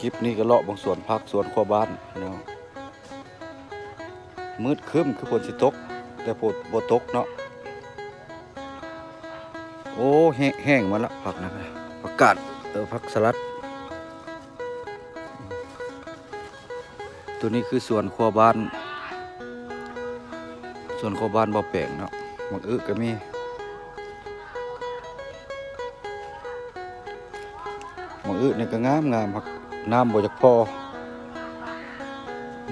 ຄລິບນີ້ກໍເລາະເບິ່ງສວນຜັກ ສວນຄົວບ້ານເນາະ. ມືດຄຶ້ມຄືຝົນຊິຕົກ ແຕ່ຝົນບໍ່ຕົກເນາະ. ໂອ້ ແຫ້ງ ແຫ້ງໝົດລະ ຜັກນະ ຜັກກາດ ເອີ ຜັກສະຫຼັດ. ໂຕນີ້ຄືສວນຄົວບ້ານ ສວນຄົວບ້ານບ່າວແປງເນາະ. ໝາກອຶກໍມີ ໝາກອຶນີ້ກໍງາມໆ ຫາກນ້ຳບໍ່ຢາກພໍ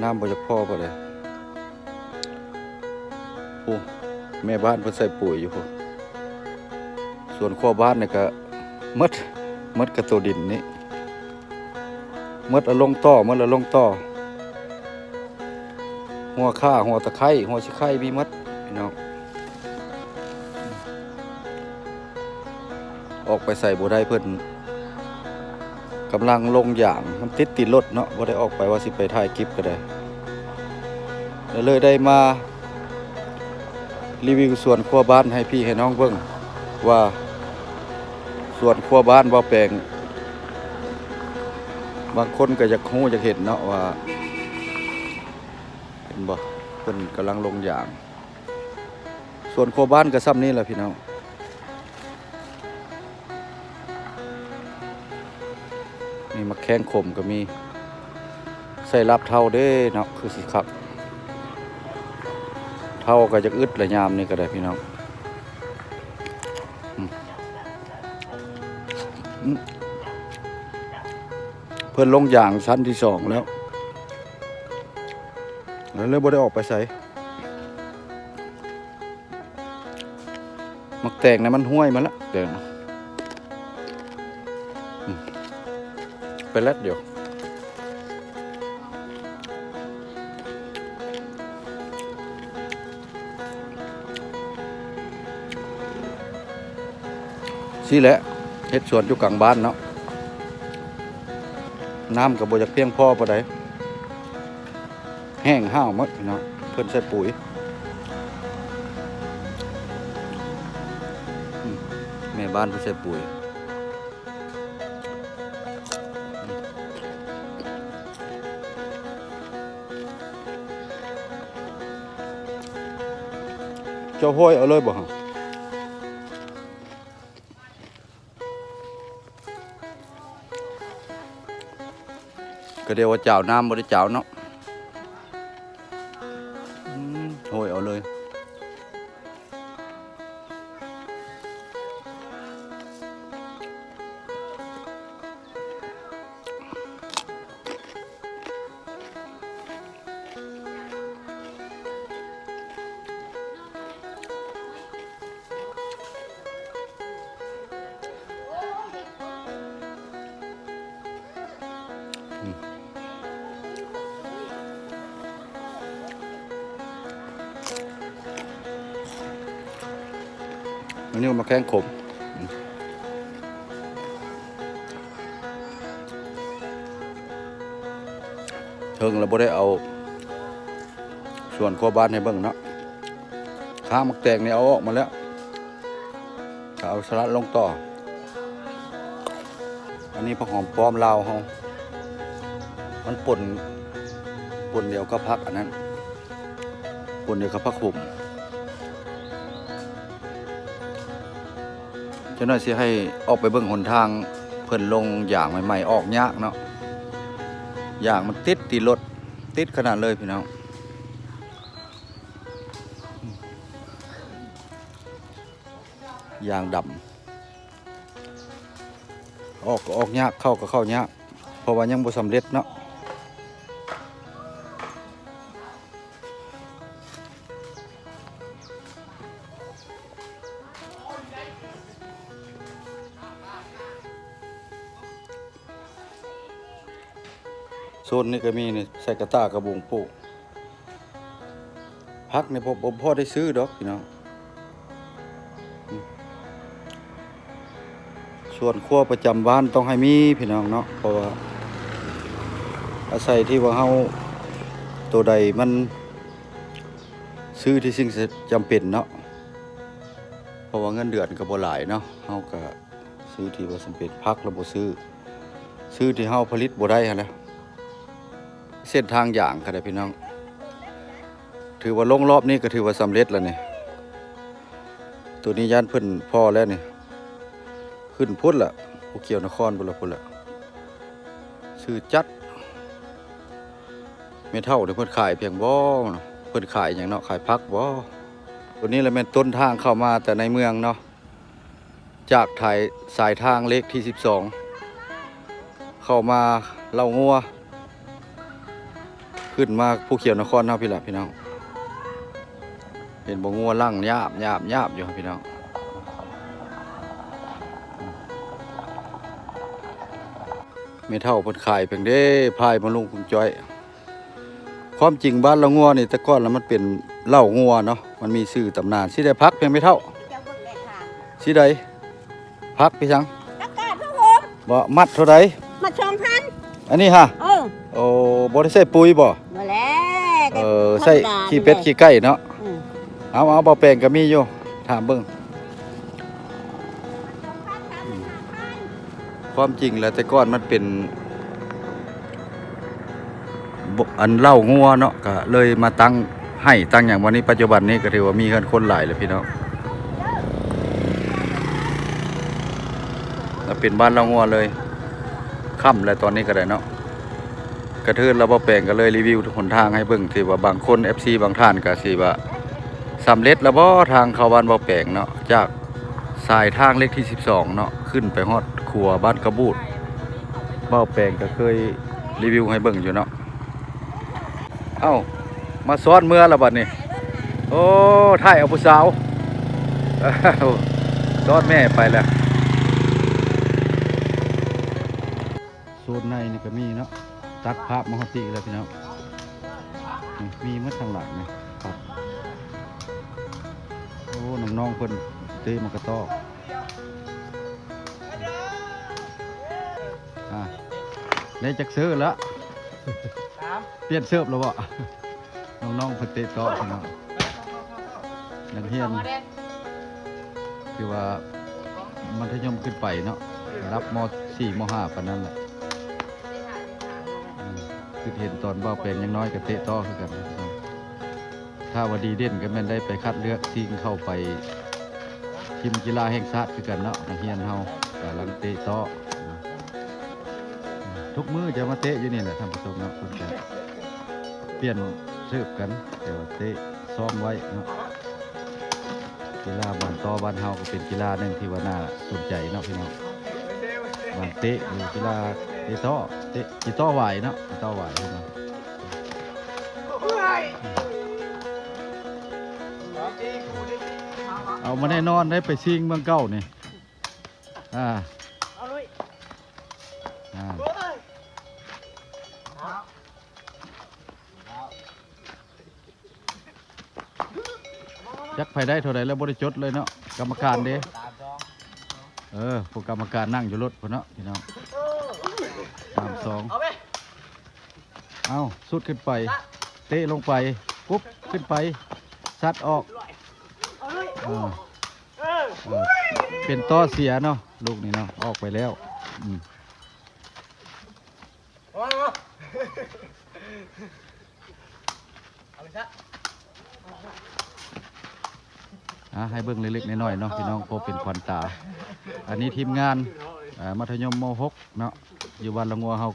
ນ້ຳບໍ່ຢາກພໍປານໃດ. ໂອ້ ແມ່ບ້ານເພິ່ນໃສ່ປຸ໋ຍຢູ່ພຸ້ນ. ສວນຄົວບ້ານນີ້ກໍໝົດ ໝົດກະໂຕດິນນີ້ ໝົດລະລົງຕໍ່ ໝົດລະລົງຕໍ່. ຫົວຂ່າ ຫົວຕະໄຄ ຫົວຊິໄຄມີໝົດພີ່ນ້ອງ. ອອກໄປໃສບໍ່ໄດ້ ເພິ່ນກຳລັງລົງຢາງ ມັນຕິດຕີນລົດເນາະ ບໍ່ໄດ້ອອກໄປ ວ່າຊິໄປຖ່າຍຄລິບກໍໄດ້ ແລ້ວເລີຍໄດ້ມາ ຣີວິວສວນຄົວບ້ານໃຫ້ພີ່ໃຫ້ນ້ອງເບິ່ງວ່າ ສວນຄົວບ້ານບ່າວແປງ ບາງຄົນກໍຢາກຮູ້ຢາກເຫັນເນາະວ່າ ເຫັນບໍ່ ເພິ່ນກຳລັງລົງຢາງ. ສວນຄົວບ້ານກໍຊ່ຳນີ້ແຫຼະພີ່ນ້ອງ. ນີ້ໝາກແຂ້ງຂົມກໍມີ ໃສ່ລາບເທົາເດ້ເນາະ ຄືຊິຄັກ. ເທົາກໍຢາກອຶດລະຍາມນີ້ກໍໄດ້ພີ່ນ້ອງ. ອືມ ອືມ ເພິ່ນລົງຢາງຊັ້ນທີສອງແລ້ວ ແລ້ວເລີຍບໍ່ໄດ້ອອກໄປໃສ. ໝາກແຕງນະມັນຫ້ວຍມາລະ ແຕງ ອືມ ໄປແລັດດຽວ. ຊີ້ແຫຼະ ເຮັດສວນຢູ່ກາງບ້ານເນາະ ນ້ຳກໍບໍ່ຢາກພຽງພໍປານໃດ. ແຫ້ງຫ້າວໝົດເນາະ ເພິ່ນໃສ່ປຸ໋ຍ ອືມ ແມ່ບ້ານເພິ່ນໃສ່ປຸ໋ຍ. ເຈົ້າຫ້ອຍເອົາເລີຍບໍ່? ກໍດຽວວ່າຈາວນ້ຳບໍ່ໄດ້ຈາວເນາະ ອືມ ໂຫຍເອົາເລີຍ. ອັນນີ້ໝາກແຂ້ງຂົມ ເຖິງແລ້ວບໍ່ໄດ້ເອົາສວນຄົວບ້ານໃຫ້ເບິ່ງເນາະ. ຄ້າງໝາກແຕງນີ້ເອົາອອກໝົດແລ້ວ ກໍເອົາສະຫຼັດລົງຕໍ່. ອັນນີ້ຜັກຫອມປ້ອມລາວເຮົາ ມັນປົນ ປົນດຽວກັບຜັກອັນນັ້ນ ປົນດຽວກັບຜັກໂຂມ. ຈັກໜ້ອຍຊິໃຫ້ອອກໄປເບິ່ງຫົນທາງ ເພິ່ນລົງຢາງໃໝ່ໆ ອອກຍາກເນາະ ຢາງມັນຕິດຕີນລົດ ຕິດຂະໜາດເລີຍພີ່ນ້ອງ. ຢາງດຳ ອອກກໍອອກຍາກ ເຂົ້າກໍເຂົ້າຍາກ ເພາະວ່າຍັງບໍ່ສຳເລັດເນາະ. ໂຊນນີ້ກໍມີນີ້ ໃສ່ກະຕ່າກະບຸງປູກ. ຜັກນີ້ບໍ່ ບໍ່ພໍໄດ້ຊື້ດອກພີ່ນ້ອງ. ສວນຄົວປະຈຳບ້ານຕ້ອງໃຫ້ມີພີ່ນ້ອງເນາະ ເພາະວ່າອາໄສທີ່ວ່າເຮົາ ໂຕໃດມັນຊື້ທີ່ສິ່ງຈຳເປັນເນາະ ເພາະວ່າເງິນເດືອນກໍບໍ່ຫຼາຍເນາະ ເຮົາກໍ ຊື້ທີ່ວ່າຈຳເປັນ ຜັກລະບໍ່ຊື້. ຊື້ທີ່ເຮົາຜະລິດບໍ່ໄດ້ຫັ້ນແຫຼະ. ເສັ້ນທາງຢາງກໍໄດ້ພີ່ນ້ອງ, ຖືວ່າລົງລອບນີ້ກໍຖືວ່າສຳເລັດແລ້ວນີ້. ໂຕນີ້ຢ້ານເພິ່ນພໍ້ແລ້ວນີ້, ຂຶ້ນພຸ້ນລະ ພູຂຽວນະຄອນພຸ້ນລະ ພຸ້ນລະ. ຊື່ຈັດ. ແມ່ເຖົ້ານີ້ເພິ່ນຂາຍພຽງບໍ່ເນາະ? ເພິ່ນຂາຍຫຍັງເນາະ? ຂາຍຜັກບໍ່? ໂຕນີ້ລະແມ່ນຕົ້ນທາງເຂົ້າມາແຕ່ໃນເມືອງເນາະ, ຈາກສາຍທາງເລກທີສິບສອງ ເຂົ້າມາເລົ້າງົວ ຂຶ້ນມາພູຂຽວນະຄອນເຮົາພີ້ລະພີ່ນ້ອງ. ເຫັນບໍ່? ງົວຫຼັ່ງຍາບໆໆຢູ່ພີ່ນ້ອງ. ແມ່ເຖົ້າເພິ່ນຂາຍເພິ່ນເດ້ ພາຍມາລຸງຄຸງຈ້ອຍ. ຄວາມຈິງບ້ານລະງົວນີ້ ແຕ່ກ່ອນລະມັນເປັນເລົ້າງົວເນາະ, ມັນມີຊື່ຕຳນານ. ຊິໄດ້ຜັກພຽງແມ່ເຖົ້າ? ຊິໄດ້ຜັກໄປຫຍັງ? ຜັກກາດຜັກໂຫມ. ບໍ່ ມັດເທົ່າໃດ? ມັດສອງພັນ. ອັນນີ້ຫະ? ເອີ. ໂອ້ ບໍ່ໄດ້ໃສ່ປຸ໋ຍບໍ່? ບໍ່ແຫຼະ. ເອີ ໃສ່ຂີ້ເປັດຂີ້ໄກ່ເນາະ. ອືມ ເອົາໆ ເບົາແປງກໍມີຢູ່ ຖາມເບິ່ງ. ຄວາມຈິງແລ້ວແຕ່ກ່ອນມັນເປັນ ອັນເລົ້າງົວເນາະ, ກະເລີຍມາຕັ້ງໄຮ່ຕັ້ງຫຍັງ. ບັດນີ້ປັດຈຸບັນນີ້ກໍຖືວ່າມີເຮືອນຄົນຫຼາຍແລ້ວພີ່ນ້ອງ, ລະເປັນບ້ານເລົ້າງົວເລີຍ. ຄ່ຳແລ້ວຕອນນີ້ກໍໄດ້ເນາະ. ກະເທີນລະເບົາແປງກໍເລີຍຣີວິວຫົນທາງໃຫ້ເບິ່ງ, ທີ່ວ່າບາງຄົນ ເອັຟຊີ ບາງທ່ານກໍຊິວ່າ ສຳເລັດລະບໍ່ທາງເຂົ້າບ້ານເບົາແປງເນາະ, ຈາກສາຍທາງເລກທີສິບສອງເນາະ ຂຶ້ນໄປຮອດຂົວບ້ານກະບູດ. ເບົາແປງກໍເຄີຍຣີວິວໃຫ້ເບິ່ງຢູ່ເນາະ. ເອົ້າ ມາຊ້ອນເມືອລະບັດນີ້. ໂອ້ ຖ່າຍເອົາຜູ້ສາວ ຊ້ອນແມ່ໄປແລ້ວ. ໂຊນໃນນີ້ກໍມີເນາະ, ຕັດພາບມາຮອດປີກແລ້ວພີ່ນ້ອງ. ນີ້ມີໝົດທາງຫຼັງນີ້. ໂອ້ ນ້ອງໆເພິ່ນເຕະໝາກກະຕໍ້. ອ່າ ໄດ້ຈັກເສີບລະ? ສາມ. ປ່ຽນເສີບລະບໍ່? ນ້ອງໆເພິ່ນເຕະຕໍ່ເນາະ. ນັກຮຽນ ຄືວ່າມັດທະຍົມຂຶ້ນໄປເນາະ, ລະດັບ ມໍສີ່ ມໍຫ້າ ປານນັ້ນແຫຼະ. ອືມ ຄິດເຫັນຕອນເບົາແປງຍັງນ້ອຍກໍເຕະຕໍ່ຄືກັນ. ຖ້າວ່າດີເດັ່ນກໍແມ່ນໄດ້ໄປຄັດເລືອກຊິງເຂົ້າໄປທີມກິລາແຫ່ງຊາດຄືກັນເນາະ. ນັກຮຽນເຮົາກຳລັງເຕະຕໍ່. ທຸກມື້ຈະມາເຕະຢູ່ນີ້ແຫຼະທ່ານຜູ້ຊົມເນາະ, ເພິ່ນຈະປ່ຽນເສີບກັນ ແຕ່ວ່າເຕະຊ້ອມໄວ້ເນາະ. ກິລາບານຕໍ່ບ້ານເຮົາກໍເປັນກິລາໜຶ່ງທີ່ວ່າໜ້າສົນໃຈເນາະພີ່ນ້ອງ. ບານເຕະ ຫຼື ກິລາເຕະຕໍ່ ເຕະ ຕີຕໍ່ຫວາຍເນາະ, ຕີຕໍ່ຫວາຍເນາະ. ເອົາມາແນ່ນອນໄດ້ໄປຊິງເມືອງເກົ່ານີ້. ອ່າ ເອົາລຸຍ ອ່າ ຈັກໃຜໄດ້ເທົ່າໃດແລ້ວບໍ່ໄດ້ຈົດເລີຍເນາະ ກຳມະການເດ້. ເອີ ພວກກຳມະການນັ່ງຢູ່ລົດພຸ້ນເນາະພີ່ນ້ອງ. ສາມສອງ ເອົາ ຊຸດຂຶ້ນໄປ ເຕະລົງໄປ ປຸບ ຂຶ້ນໄປ ຊັດອອກ. ເອີ ເອີ ເປັນຕໍ່ເສຍເນາະ ລູກນີ້ເນາະ ອອກໄປແລ້ວ. ອືມ ອ່າ ໃຫ້ເບິ່ງເລັກໆນ້ອຍໆເນາະພີ່ນ້ອງ ພໍເປັນຂວັນຕາ. ອັນນີ້ທີມງານ ເອີ ມັດທະຍົມ ມໍຫົກເນາະ ຢູ່ບ້ານລະງົວເຮົາ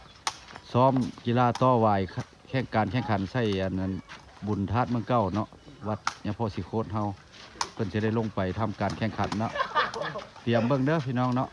ຊ້ອມກິລາຕໍ່ຫວາຍ ແຂ່ງ ການແຂ່ງຂັນໃສ່ອັນນັ້ນ ບຸນທາດເມືອງເກົ່າເນາະ ວັດຍາພໍ່ສີໂຄດເຮົາ. ເພິ່ນຊິໄດ້ລົງໄປທຳການແຂ່ງຂັນເນາະ. ຕຽມເບິ່ງເດີພີ່ນ້ອງເນາະ.